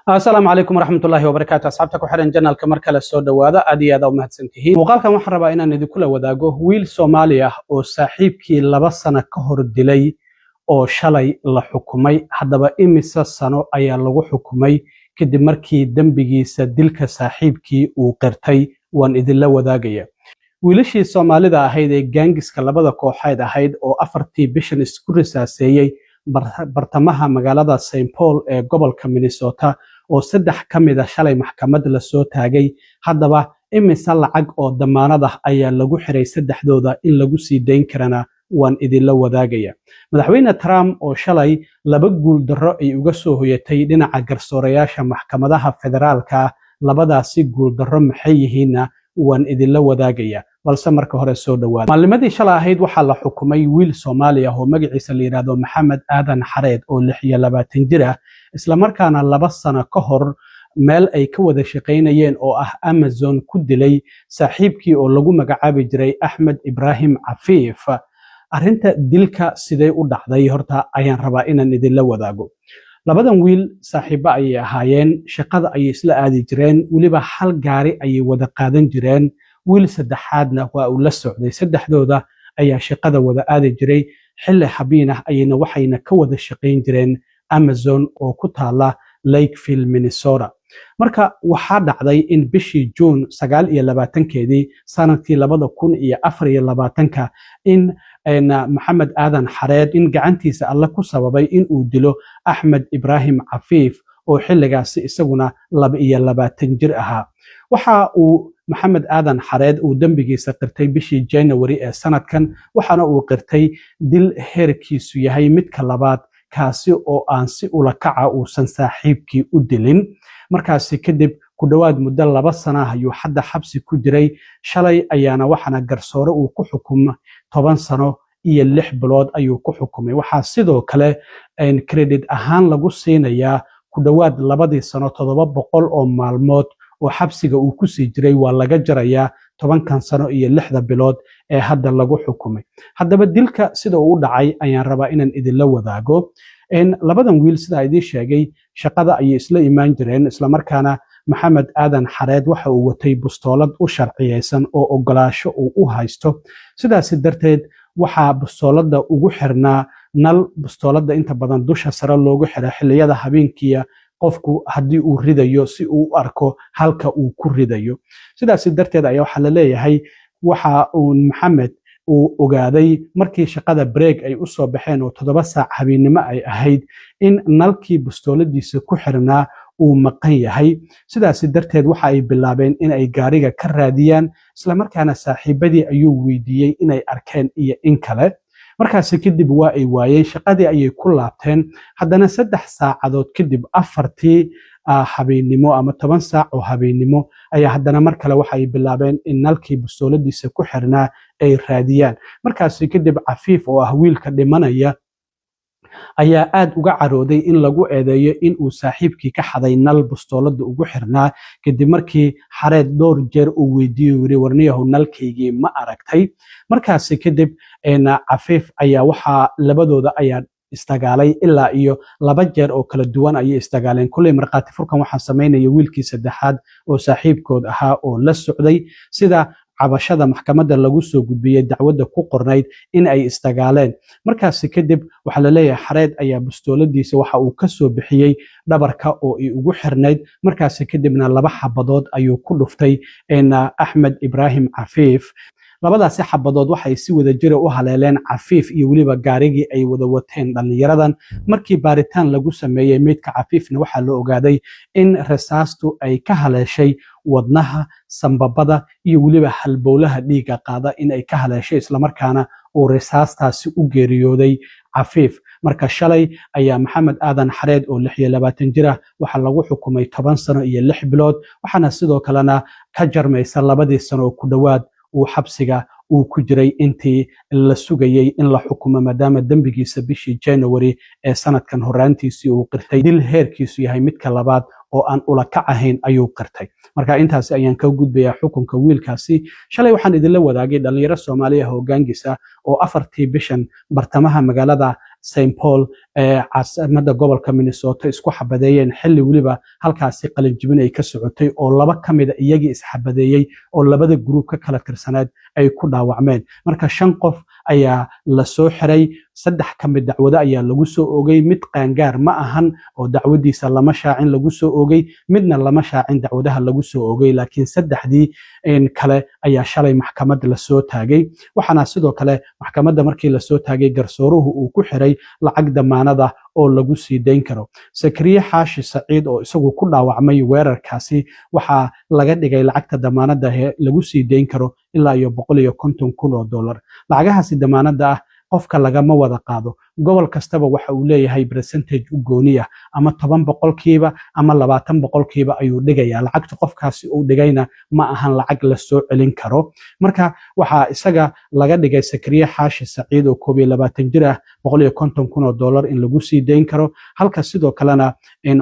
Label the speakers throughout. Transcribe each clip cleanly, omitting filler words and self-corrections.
Speaker 1: Asalaamu calaykum waraxmatullaahi wabarakaatu. Asxaabta ku xiran channelka, mar kale soo dhowaada. Aad iyo aad u mahadsantihiin. Muuqaalkan waxaan rabaa inaan idinkula wadaago wiil Soomaali ah oo saaxiibkii 2 sano ka hor dilay oo shalay la xukumay. Haddaba, imise sano ayaa lagu xukumay kadib markii dembigiisa dilka saaxiibkii uu qirtay? Waan idinla wadaagaya. Wiilashii Soomaalida ahayd ee gangiska labada kooxeed ahayd oo 4tii bishan isku risaaseeyey bartamaha magaalada St Paul ee gobolka Minnesota, oo saddex ka mid a shalay maxkamad lasoo taagay, haddaba imise lacag oo damaanad ah ayaa lagu xiray saddexdooda? In lagu sii dayn karana waan idinla wadaagaya. Madaxweyne Trump oo shalay laba guul darro ay uga soo hoyatay dhinaca garsoorayaasha maxkamadaha federaalka ah, labadaasi guul darro maxay yihiinna waan idinla wadaagaya. Balse marka hore soo dhawaada. Maalnimadii shalay ahayd waxaa la xukumay wiil Soomaali ah oo magaciisa la yidhaahdo Maxamed Aadan Xareed, oo 26 jir ah, islamarkaana 2 sano ka hor meel ay ka wada shaqaynayeen oo ah Amazon ku dilay saaxiibkii oo lagu magacaabi jiray Axmed Ibraahim Cafiif. Arrinta dilka sidee u dhacday horta ayaan rabaa inaan idinla wadaago. Labadan wiil saaxiibo ayay ahaayeen, shaqada ayay isla aadi jireen, weliba hal gaari ayay wada qaadan jireen. Wiil saddexaadna waa uu la socday. Saddexdooda ayaa shaqada wada aadi jiray. Xilli habeen ah ayayna waxayna ka wada shaqayn jireen Amazon oo ku taala Lakeville, Minnesota. Marka waxaa dhacday in bishii Juun 29-keedii sanadkii 2024-ka in Maxamed Aadan Xareed in gacantiisa Alle ku sababay in uu dilo Axmed Ibraahim Cafiif, oo xilligaasi isaguna 22 jir ahaa. Waxa uu Maxamed Aadan Xareed uu dembigiisa qirtay bishii January ee sanadkan, waxaana uu qirtay dil heerkiisu yahay midka labaad, kaasi oo aan si ula kaca uusan saaxiibkii u dilin. Markaasi kadib ku dhowaad muddo 2 sana ayuu hadda xabsi ku jiray. Shalay ayaana waxaana garsoore uu ku xukumay 10 sano iyo 6 bilood ayuu ku xukumay. Waxaa sidoo kale credit ahaan lagu siinayaa ku dhowaad labadii sano 700 oo maalmood oo xabsiga uu kusii jiray. Waa laga jarayaa 10-kan sano iyo 6-da bilood ee hadda lagu xukumay. Haddaba, dilka sida uu u dhacay ayaan rabaa inaan idinla wadaago. Labadan wiil, sidaa idiin sheegay, shaqada ayay isla imaan jireen, islamarkaana Maxamed Aadan Xareed waxa uu watay bustoolad u sharciyeysan oo ogolaasho uu u haysto. Sidaasi darteed waxaa bustooladda ugu xirnaa nal. Bustooladda inta badan dusha sare loogu xira xilliyada habeenkiya, qofku haddii uu ridayo si uu u arko halka uu ku ridayo. Sidaasi darteed ayaa waxaa la leeyahay waxa uu Maxamed uu ogaaday markii shaqada break ay u soo baxeen oo 7 saac habeennimo ay ahayd in nalkii bustooladiisa ku xirnaa uu maqan yahay. Sidaasi darteed waxa ay bilaabeen in ay gaariga ka raadiyaan, islamarkaana saaxiibadii ayuu weydiiyey inay arkeen iyo in kale. Markaasi kadib waa ay waayeen, shaqadii ayay ku laabteen. Haddana 3 saacadood kadib, 4-tii habeennimo ama 10 saac oo habeennimo, ayaa haddana mar kale waxa ay bilaabeen in nalkii bustooladiisa ku xirnaa ay raadiyaan. Markaasi kadib Cafiif, oo ah wiilka dhimanaya, ayaa aad uga carooday in lagu eedeeyo in uu saaxiibkii ka xaday nal bustoolada ugu xirnaa, kadib markii Xareed dhowr jeer uu weydiiyey, yiri: "Warniyahow, nalkaygii ma aragtay?" Markaasi kadib Cafiif ayaa waxaa labadooda ayaa isdagaalay. Ilaa iyo laba jeer oo kala duwan ayay isdagaaleen. Kulley markhaati furkan waxaa samaynaya wiilkii saddexaad oo saaxiibkood ahaa oo la socday, sida cabashada maxkamadda lagu soo gudbiyey dacwadda ku qornayd in ay isdagaaleen. Markaasi kadib waxaa la leeyahay Xareed ayaa bustooladiisa waxa uu ka soo bixiyey dhabarka oo ay ugu xirnayd. Markaasi kadibna laba xabadood ayuu ku dhuftay Axmed Ibraahim Cafiif. Labadaasi xabadood waxay si wada jira u haleeleen Cafiif iyo weliba gaarigii ay wada wateen dhallinyaradan. Markii baaritaan lagu sameeyey meydka Cafiifna, waxaa la ogaaday in rasaastu ay ka haleeshay wadnaha, sambabada iyo weliba halbowlaha dhiigga qaada in ay ka haleeshay, islamarkaana uu risaastaasi u geeriyooday Cafiif. Marka shalay ayaa Maxamed Aadan Xareed oo 26 jir ah waxaa lagu xukumay 10 sano iyo 6 bilood, waxaana sidoo kalena ka jarmaysa labadii sano oo ku dhowaad uu xabsiga uu ku jiray intii la sugayey in la xukumo, maadaama dembigiisa bishii January ee sanadkan horaantiisii uu qirtay dil heerkiisu yahay midka labaad. oo aan ula kac ahayn ayuu qirtay. Marka intaasi ayaan ka gudbayaa xukunka wiilkaasi. Shalay waxaan idinla wadaagay dhalinyaro Soomaaliya oo gangs ah oo 4-tii bishan bartamaha magaalada St Paul ee caasimada gobolka Minnesota isku xabadeeyeen, xilli weliba halkaasi qalinjibin ay ka socotay, oo laba ka mida iyagii isxabadeeyey oo labada group ka kala tirsaneed ay ku dhaawacmeen. Marka shan qof ayaa lasoo xiray, saddex ka mid dacwado ayaa lagu soo oogay. Mid qaangaar ma ahan oo dacwadiisa lama shaacin lagu soo oogay, midna lama shaacin dacwadaha lagu soo oogay, laakiin saddexdii kale ayaa shalay maxkamad lasoo taagay. Waxaana sidoo kale maxkamadda markii lasoo taagay garsooruhu uu ku xiray lacag damaanada oo lagu sii dayn karo. Sakriye Xaashi Saciid oo isagu ku dhaawacmay weerarkaasi waxaa laga dhigay lacagta damaanada ee lagu sii dayn karo ilaa iyo $150,000. Lacagahaasi damaanada ah qofka lagama wada qaado. Gobol kastaba waxa uu leeyahay percentage u gooni ah, ama 10% ama 20% ayuu dhigayaa. Lacagta qofkaasi uu dhigayna ma ahan lacag la soo celin karo. Marka waxaa isaga laga dhigay, Sakriye Xaashi Saciid oo 21 jir ah, $150,000 in lagu sii dayn karo, halka sidoo kalena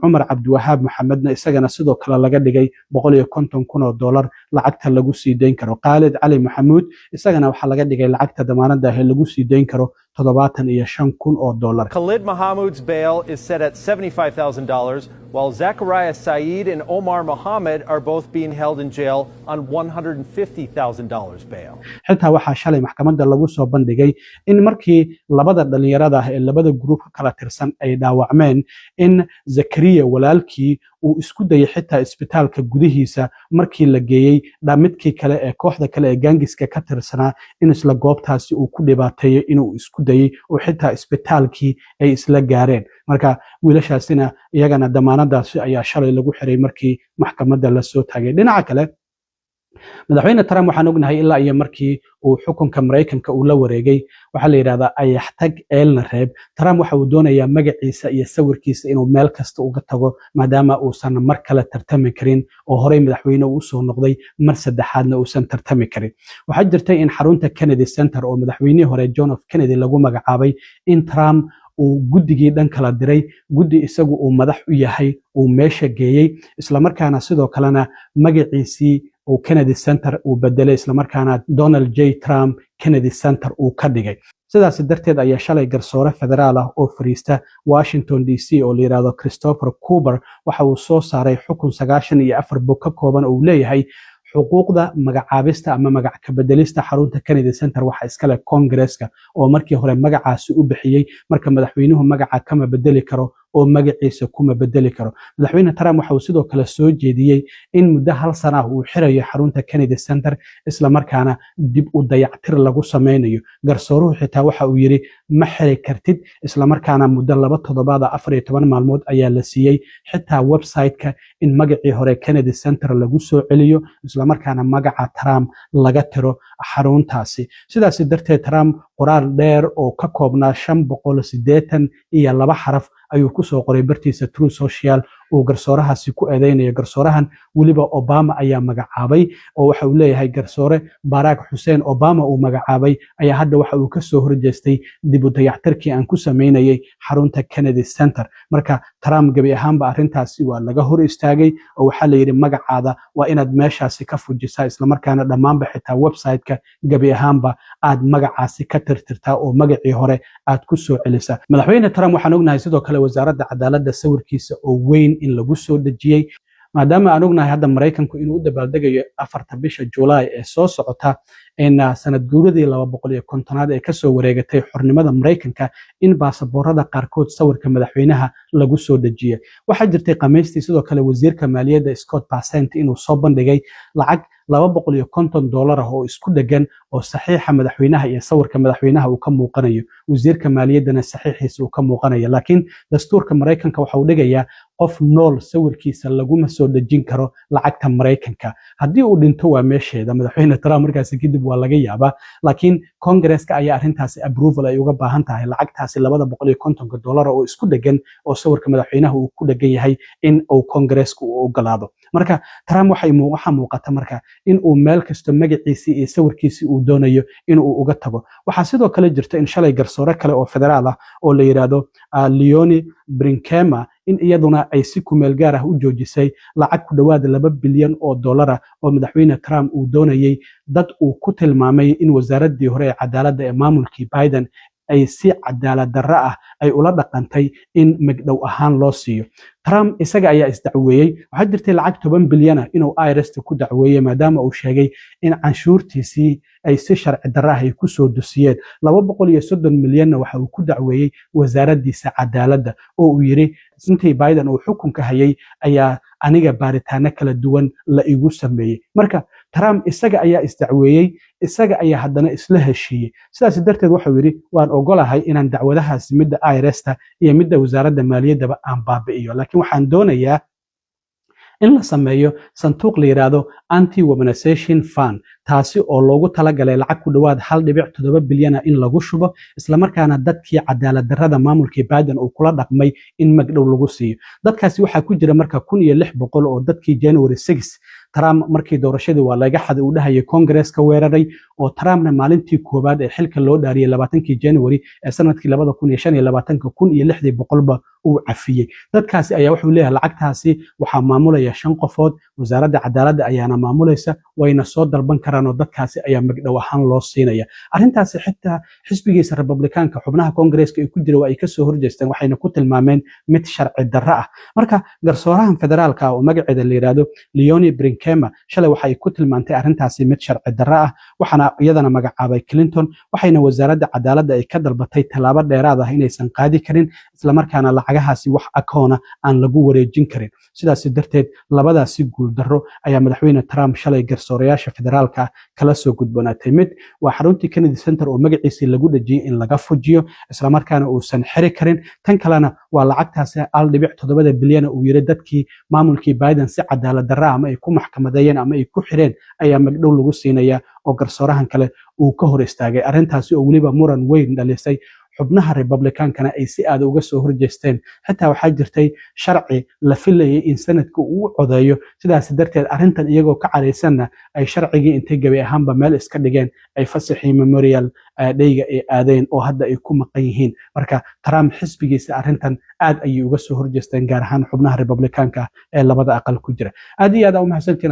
Speaker 1: Cumar Cabdiwahaab Maxamedna isagana sidoo kale laga dhigay $150,000 lacagta lagu sii dayn karo. Khaalid Cali Maxamuud isagana waxaa laga dhigay lacagta damaanada ah ee lagu sii dayn karo $75,000.
Speaker 2: Khalid Mohamud's bail is set at $75,000, while Zachariah Saeed and Omar Mohammed are both being held in jail on $150,000 bail.
Speaker 1: Xitaa waxaa shalay maxkamadda lagu soo bandhigay in markii labada dhalinyarada ah ee labada group ka kala tirsan ay dhaawacmeen, in Zakariya walaalkii uu isku dayay xitaa isbitaalka gudihiisa markii la geeyey midkii kale ee kooxda kale ee gangs-ka ka tirsanaa in isla goobtaasi uu ku dhibaateeyo inuu isku dayey, oo xitaa isbitaalkii ay isla gaareen. Marka wiilashaasina iyagana damaanadaasi ayaa shalay lagu xiray markii maxkamadda lasoo taagay. Dhinaca kale, Madaxweyne Trump waxaan ognahay ilaa iyo markii uu xukunka Maraykanka uu la wareegay, waxaa la yidhahdaa "Ayaxtag eelna reeb". Trump waxa uu doonayaa magaciisa iyo sawirkiisa inuu meel kasta uga tago, maadaama uusan mar kale tartami karin oo horey madaxweyne uu usoo noqday, mar saddexaadna uusan tartami karin. Waxaa jirtay in xarunta Kennedy Center oo madaxweynihii hore John F Kennedy lagu magacaabay in Trump uu guddigii dhan kala diray, guddi isagu uu madax u yahay uu meesha geeyey, islamarkaana sidoo kalena magaciisii uu Kennedy Center uu bedelay, islamarkaana Donald J Trump Kennedy Center uu ka dhigay. Sidaas darteed ayaa shalay garsoore federaal ah oo fariista Washington DC oo la yidhaahdo Christopher Cooper waxa uu soo saaray xukun 94 bog ka kooban oo uu leeyahay xuquuqda magacaabista ama magac ka bedelista xarunta Kennedy Center waxa iskale Congresska oo markii hore magacaasi u bixiyey. Marka madaxweynuhu magaca kama bedeli karo oo magaciisa kuma bedeli karo. Madaxweyne Trump waxa uu sidoo kale soo jeediyey in muddo hal sana ah uu xirayo xarunta Kennedy Center, islamarkaana dib u dayactir lagu sameynayo. Garsooruhu xitaa waxa uu yidhi ma xiri kartid, islamarkaana muddo 2 toddobaada, 14 maalmood ayaa la siiyey xitaa website-ka in magacii hore Kennedy Center lagu soo celiyo, islamarkaana magaca Trump laga tiro xaruntaasi. Sidaas darteed Trump qoraal dheer oo ka koobnaa 582 xaraf ayuu kusoo qoray bartiisa Truth Social uu garsoorahaasi ku eedeynayo. Garsoorahan weliba Obama ayaa magacaabay, oo waxa uu leeyahay garsoore Barack Xuseen Obama uu magacaabay ayaa hadda waxa uu kasoo horjeestay dib u dayactirkii aan ku sameynayay xarunta Kennedy Center. Marka Trump gebi ahaanba arrintaasi waa laga hor istaagay, oo waxaa la yidhi magacaada waa inaad meeshaasi ka fujisaa, islamarkaana dhammaanba xitaa website-ka gebi ahaanba aad magacaasi ka tirtirtaa oo magacii hore aad ku soo celisaa. Madaxweyne Trump waxaan ognahay sidoo kale Wasaaradda Cadaaladda sawirkiisa oo weyn in lagu soo dejiyey, maadaama aan ognahay hadda Maraykanku inuu u dabaaldegayo 4-ta bisha Julaay ee soo socota in sanad guuradii 250aad ee kasoo wareegatay xornimada Maraykanka, in baasaboorada qaarkood sawirka madaxweynaha lagu soo dejiyey. Waxaa jirtay Khamiistii sidoo kale wasiirka maaliyadda Scott Bessent inuu soo bandhigay lacag $250 ah oo isku dhegan oo saxiixa madaxweynaha iyo sawirka madaxweynaha uu ka muuqanayo, wasiirka maaliyaddana saxiixiisa uu ka muuqanayo. Laakiin dastuurka Maraykanka waxa uu dhigayaa qof nool sawirkiisa laguma soo dejin karo lacagta Maraykanka. Haddii uu dhinto waa meesheeda, Madaxweyne Trump markaasi kadib waa laga yaabaa, laakiin Congresska ayaa arrintaasi approval ay uga baahan tahay, lacagtaasi $250 oo isku dhegan oo sawirka madaxweynaha uu ku dhegan yahay in uu Congresska uu ogolaado. Marka Trump waxaa muuqata marka in uu meel kasto magaciisii iyo sawirkiisii uu doonayo in uu uga tago. Waxaa sidoo kale jirta in shalay garsoore kale oo federaal ah oo la yidhaahdo Leonie Brinkema in iyaduna ay si kumeel gaar ah u joojisay lacag ku dhowaad $2 bilyan ah oo Madaxweyne Trump uu doonayey dad uu ku tilmaamay in wasaaraddii hore ee cadaaladda ee maamulkii Biden ay si cadaalad darro ah ay ula dhaqantay in magdhow ahaan loo siiyo. Trump isaga ayaa isdacweeyey. Waxaa jirtay lacag 10 bilyan ah inuu IRS-ta ku dacweeyey, maadaama uu sheegay in canshuurtiisii ay si sharci darro ah ay ku soo dusiyeen. 230 milyanna waxa uu ku dacweeyey wasaaraddiisa cadaaladda, oo uu yidhi intii Biden uu xukunka hayay ayaa aniga baaritaano kala duwan la igu sameeyey. Marka Trump isaga ayaa isdacweeyey, isaga ayaa haddana isla heshiiyey. Sidaas darteed waxau yidhi, waan ogolahay inaan dacwadahaasi, midda IRS-ta iyo midda wasaaradda maaliyaddaba, aan baabi'iyo, laakiin waxaan doonayaa in la sameeyo sanduuq la yidhaahdo Anti Weaponization Fund, taasi oo loogu talagalay lacag ku dhowaad 1.7 bilyana in lagu shubo, islamarkaana dadkii cadaalad darrada maamulkii Biden uu kula dhaqmay in magdhow lagu siiyo. Dadkaasi waxaa ku jira marka 1600 oo dadkii January 6 Trump markii doorashadii waa laga xaday uu dhahayay Kongareeska weeraray, oo Trumpna maalintii koowaad ee xilka loo dhaariyey, 20-kii January ee sanadkii 2025-ka, 1600-ba uu cafiyey. Dadkaasi ayaa wuxuu leeyahay lacagtaasi waxaa maamulaya shan qofood, wasaaradda cadaaladda ayaana maamulaysa, wayna soo dalban karaan oo dadkaasi ayaa magdhow ahaan loo siinaya. Arrintaasi xitaa xisbigiisa Republikaanka xubnaha Kongareeska ay ku jira waa ay kasoo horjeesteen, waxayna ku tilmaameen mid sharci darro ah. Marka garsoorahan federaalka oo magaceeda la yidhaahdo Leonie Brinkema shalay waxay ku tilmaantay arrintaasi mid sharci darro ah, waxaana iyadana magacaabay Clinton. Waxayna wasaaradda cadaaladda ay ka dalbatay tallaabo dheeraad ah inaysan qaadi karin, islamarkaana lacagahaasi wax akoona aan lagu wareejin karin. Sidaas darteed labadaasi guuldarro ayaa Madaxweyne Trump shalay garsoorayaasha federaalka kala soo gudboonaatay. Mid waa xaruntii Kennedy Center oo magaciisii lagu dhejiyey in laga fujiyo, islamarkaana uusan xiri karin. Tan kalena waa lacagtaasi 1.7 bilyana uu yiri dadkii maamulkii Biden si cadaalad darra ama ay ku maxkamadeeyeen ama ay ku xireen ayaa magdhow lagu siinaya, oo garsoorahan kale uu ka hor istaagay. Arrintaasi oo weliba muran weyn dhalisay, xubnaha Republikaankana ay si aad uga soo horjeesteen. Xitaa waxaa jirtay sharci la filayay in sanadka uu u codeeyo, sidaas darteed arrintan iyagoo ka caraysanna ay sharcigii intay gebi ahaanba meel iska dhigeen ay fasaxii Memorial Day-ga ay aadeen oo hadda ay ku maqan yihiin. Marka Trump xisbigiisa arrintan aad ayay uga soo horjeesteen, gaar ahaan xubnaha Republikaanka ee labada aqal ku jira. Aad iyo aad aa u mahadsantihiin.